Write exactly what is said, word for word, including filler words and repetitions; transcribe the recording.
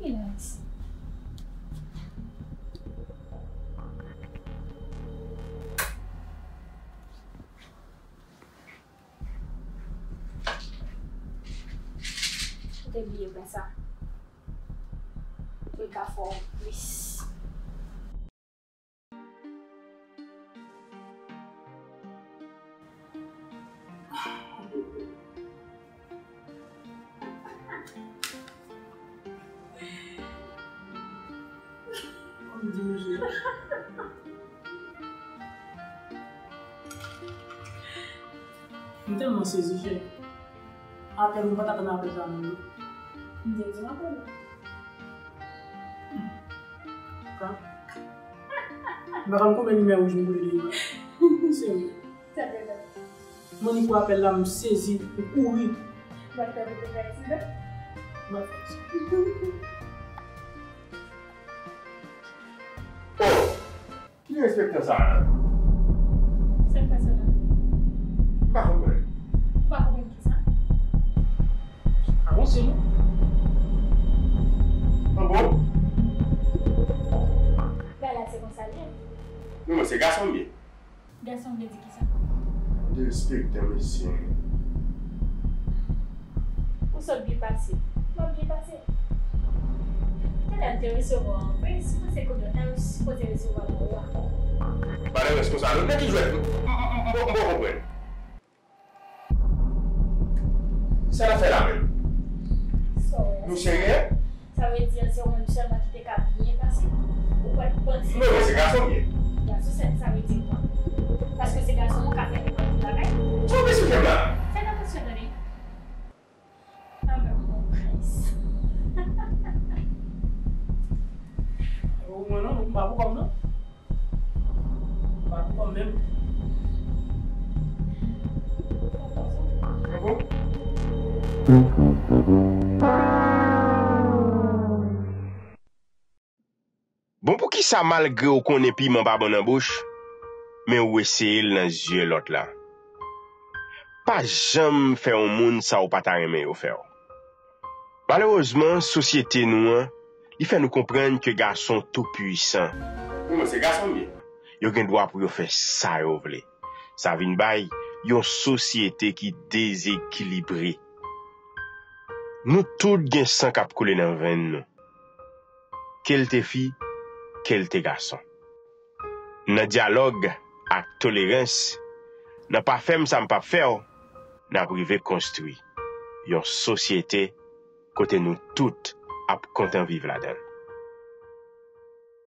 Relax. Ou te bliye pran sa. Pou l ka fè w plis. M tèlman sezi, cheri. Apèl, mwen pa t atann apèl sa menm non. M te di w apèl ou. Ka. M pa konn konbyen limyè wouj m boule devan. Serye. Sa te bèl. Mwen ni pou apèl la, m sezi, m kouri. Mwen te fè pou te fè aksidan. Mwen fè aksidan. Oh! Ki enspektè sa a la? Sa k pase la? M pa konprann. Ou pa konprann kisa? A bon, se nou? An bon? Bagay la se konsa l ye. Non, mwen se gason m ye. Gason vle di kisa? Derespektan mesye. Ou sot byen pase. M ap byen pase. Talè m te resevwa w an prens, m panse kounye a ta yo sipoze resevwa m an wa. Malerèz konsa, nou nan ki jwèt? M, m, m, m, m poko konprann. Sa n ap fè la menm? Sa w wè? Nou serye? Sa vle di se ou menm sèlman ki te ka byen pase? Ou pa t panse... Non, men se gason m ye. Gason sèl, sa vle di kwa? Paske se gason ou ka fè nenpòt ki bagay? Sa w bezwen fè m la? Fè atansyon tande. Anben, mon prince. Ou mwen non, ou pa pou kòm non. Pa pou kòm menm. Bon, poukisa malgre w konnen piman pa bon nan bouch, men ou eseye l nan zye lòt la? Pa janm fè yon moun sa w pa ta renmen yo fè w. Malerezman, sosyete nou an, li fè nou konprann ke gason tou pwisan. Wi, mwen se gason m ye. Yo gen dwa pou yo fè sa yo vle. Sa vin bay yon sosyete ki dezekilibre. Nou tout gen san k ap koule nan venn nou. Ke l te fi, ke l te gason. Nan dyalòg ak tolerans, nan pa fè m sa m p ap fè w, n ap rive konstwi yon sosyete kote nou tout ap kontan viv ladan l.